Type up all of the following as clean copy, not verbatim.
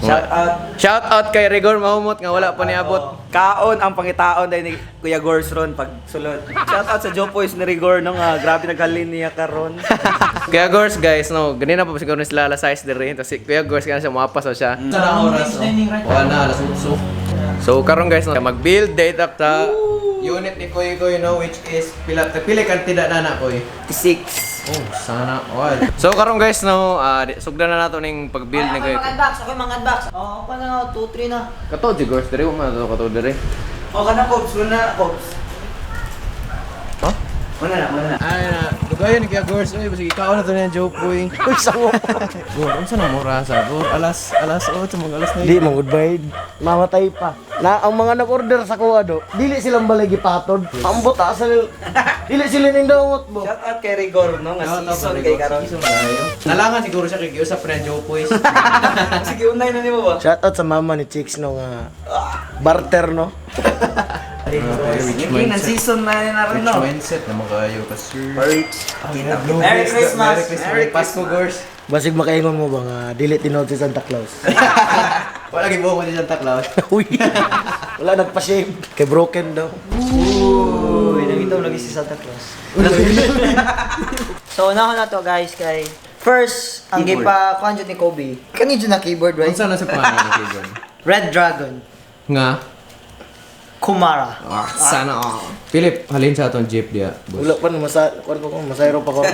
Shout out. Shout out kay Rigor Mahumot nga wala pa niabot. Kaon ang pangitaon dahil ni Kuya Gors ron pag sulod. Shout out sa Jopoys ni Rigor no nga grabe naghalin niya karon. Kuya Gors guys, no, ganina pa siguro ni sila alas 6 diri. Tapos si Kuya Gors kana siya muapas o siya. Sa na oras, no? Wala na, alas 8. So karon guys, no, mag-build date up ta unit ni Kuya Kuya, no, which is pila pila kantida na na Kuya. 6. Oh, sana all. So karon guys, no, sugdan na nato ning pag-build ni Ay, ako Kuya. yung mag-unbox, ako yung mag-unbox. Oo, ako na, 2, 3 na. Kato si Gors diri, wa man to kato diri. O kana Cobs, wala na Cobs. Huh? Wala na, wala na. Ay na, dugayon ni Kuya Gors, oy, basig ikaw na to niya joke boy. Uy, sango. Gor, unsa na mo rasa? Gor, alas alas 8 mag alas 9. Di mo goodbye. Mamatay pa. Na ang mga nag-order sa kuha do, dili silang balay gipatod. Ambot asa nil. Dili sila nindawot bo. Shout out kay Rigor no nga season kay karon. Nalangan siguro siya kay Giusap na joke boys. Sige, unay na nimo ba? Shout out sa mama ni Chicks no nga barter no. Yung ang season na na rin no. Mindset naman kayo ka sir. Merry Christmas! Merry Christmas. Merry Pasko, Gors. Basig makaingon mo ba nga dili tinuod si Santa Claus. Wala gibuo ko ni Santa Claus. Uy. Wala nagpa-shave. Kay broken daw. Uy, nagitaw lagi si Santa Claus. So, una ko na to guys kay first, ang Keyboard. gipa kuan jud ni Kobe. Kani jud na keyboard, right? Unsa na sa pangalan ni keyboard? Red Dragon, Nga. Kumara. Ah, sana all. Philip, halin sa atong jeep diya. boss. Wala pa no masa kuan ko ko masayro pa ko.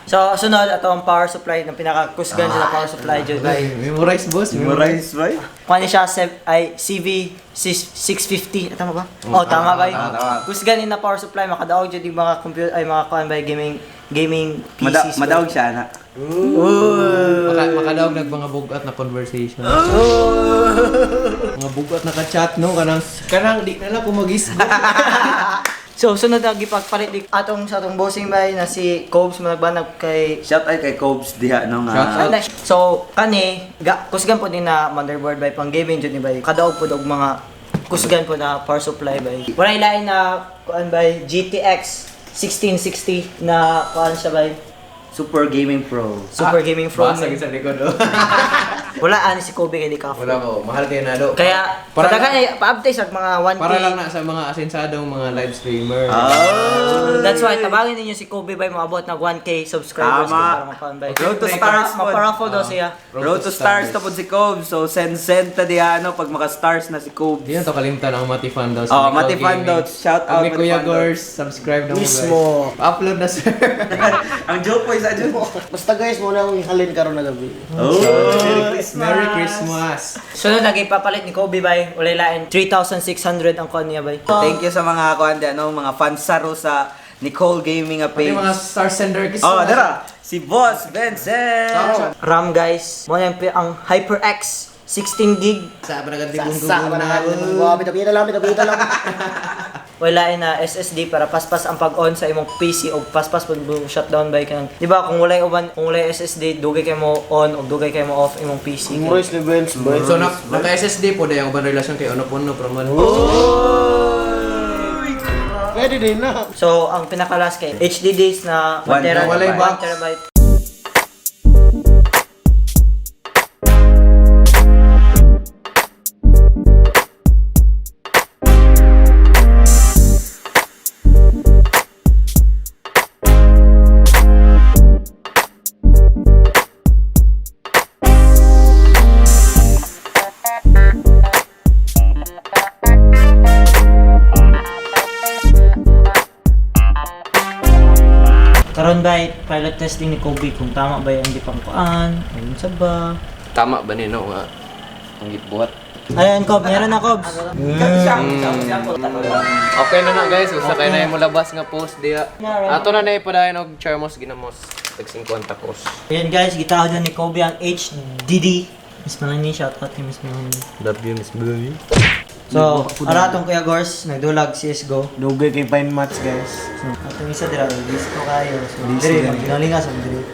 So, sunod ato ang power supply ng pinaka-kusgan jud na power supply jud Ay, by memorize boss, memorize. Memorize ba? Kuan ni siya ay CV 650. Tama ba? Oh, tama ba? tama, tama. Kusgan ni na power supply makadaog jud yung mga computer ay mga kuan by gaming gaming PCs. Madaog siya na. Makadaog nag mga bugat na conversation. Mga bugat na ka-chat no kanang kanang di na lang ko magisgo. So, sunod na gipagpalit di atong sa atong bossing bay na si Cobes managbanag kay Shout out kay Cobs diha no nga. Shout out. So, kani ga, kusgan po din na motherboard by pang gaming jud ni bay. Kadaog po og mga kusgan po na power supply bay. Wala lain na kuan bay GTX 1660 na kuan siya bay. Super Gaming Pro. Super gaming phone. Basag sa likod oh. Wala ani si Kobe kay di ka. Wala ko, mahal kayo na do. Kaya para padagan ay pa-update sa mga 1K. para lang na sa mga asensadong mga live streamer. Oh. That's why tabangin ninyo si Kobe bay moabot nag 1K subscribers Tama. para makakuan bay. Road to stars pod. Maparaffle daw siya. Road to Stars to pod si Cobs. So send send ta diha no pag maka stars na si Cobs. Di na to kalimtan ang Mati Fandos. Oh, Mati Fandos. Shout out, Ni Mati Kuya Fandos. Gors, subscribe na mo guys. Mismo. Upload na sir. Ang joke po isa dyan. Basta guys, muna akong ihalin karon na gabi. Oh, Merry Christmas. Merry Christmas. Sunod na gipapalit ni Kobe bay, walay lain 3,600 ang kuan niya bay. Thank you sa mga kuan di, ano, mga fans saro sa Nicole Gaming nga Pati page. mga star sender kiss. Oh, dara. Si Boss Vincent. RAM guys, mo na yung ang HyperX 16 gig. Sa pa Sa pa na Wow, pita lang, pita pita lang. Wala na SSD para paspas ang pag-on sa imong PC o paspas pag shutdown bay kanang. Di ba kung walay uban, kung walay SSD dugay kay mo on o dugay kay mo off imong PC. Memorize ni Benz, boy. So na naka SSD po dahil ang uban relasyon kay Ono-Pono pero man. Pwede din na. So ang pinaka-last kay HDDs na 1 One terabyte, walay 1 box. terabyte. Karon bay pilot testing ni Kobe kung tama ba yung gipangkuan, ayun sa ba. Tama ba ni no nga ang gitbuhat? Ayan Kob, meron na Kobs. Okay na na guys, usa kay na mo labas nga post diya. Ato na na ipadayon og Charmos ginamos tag 50 kos. Ayan guys, gitahod na ni Kobe ang HDD. Miss Melanie, shout out kay Miss Melanie. Love you, Miss Blue. So, aratong Kuya Gors, nagdulag CSGO. Dugay kay fine match, guys. So, atong isa dira, disco kayo. So, dire, magnalinga sa dire.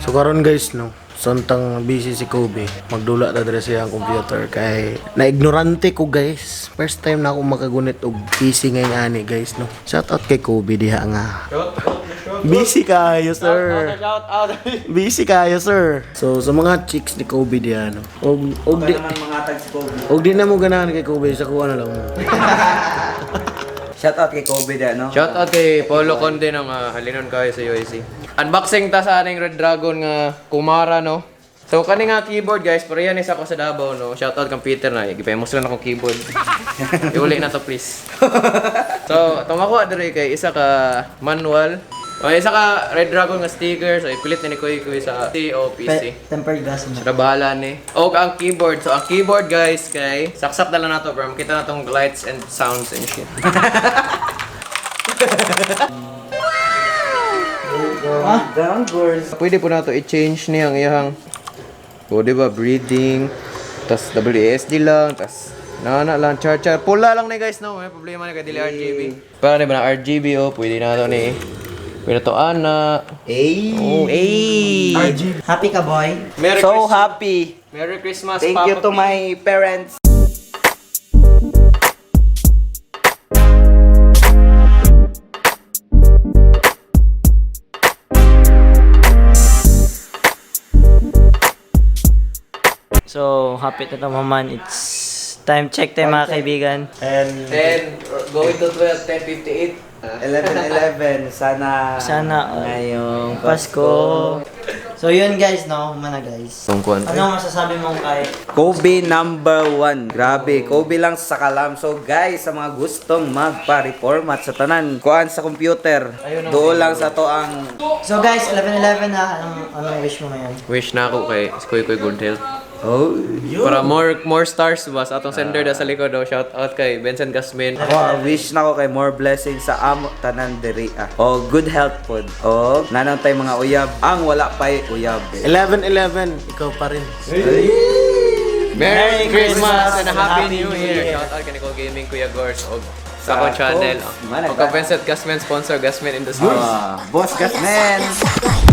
So karon guys no, samtang busy si Kobe, magdula ta diri sa iyang computer kay na-ignorante ko guys. First time na ako makagunit og PC ngayong ani guys no. Shout out kay Kobe diha nga. Shout out. Busy kayo, sir. Shout out. Busy kayo, sir. So, sa mga chicks ni Kobe diyan, no. Og di Naman mga tag si Kobe. og di na mo ganahan kay Kobe sa kuha na lang mo. Shout out kay Kobe da, no? Shout out kay Polo Conde ng halinon kayo sa UIC. Unboxing ta sa aning Red Dragon nga Kumara, no. So kani nga keyboard, guys, pero yan isa ko sa Davao, no. Shout out kang Peter na gipay-mo sila akong keyboard. Iuli na to, please. So, tumako diri kay isa ka manual. O isa ka Red Dragon nga sticker, so ipilit ni Kuy Kuy sa C o PC. Tempered glass na. Sira bahala ni. Og ang keyboard. So ang keyboard, guys, kay saksak na lang nato bro. Makita na tong lights and sounds and shit. Down, girls. Pwede po nato i-change niya ang iyang, o di ba, breathing, tas WASD lang, tas na lang char char pula lang ni, guys, no. May problema ni kay dili RGB. Para ni ba na RGB, oh, pwede na to ni, pwede na to ana. Ay! Oh, ay. Happy ka, boy? Merry So Christmas. happy. Merry Christmas, Thank Papa you to P. my parents. So, happy na tamaman. It's time check tayo, mga kaibigan. And 10 going to 12, 10:58. 11-11. Sana. Sana all. Ngayong Pasko. So, yun guys, no? Humana, guys. Tungkuan. Ano masasabi mong kay Kobe number one. Grabe, Kobe lang sa kalam. So guys, sa mga gustong magpa-reformat sa tanan, kuan sa computer, doon lang sa to ang So guys, 11-11 na. Anong wish mo ngayon? Wish na ako kay Kuy Kuy good health. Oh, Para more stars ba sa atong sender da sa likod, oh. Shout out kay Vincent Gasmin. Ako, ang wish na ko kay more blessings sa amo tanan diri ah. O good health pod. O nanang tay mga uyab ang wala pay uyab. 11-11, ikaw pa rin. Merry Christmas and a Happy New Year. Shout out kay Nicole Gaming, Kuya Gors, og sa akong channel. Manag Og ka Vincent Gasmin sponsor, Gasmin Industries. Ah, boss Gasman. Yes.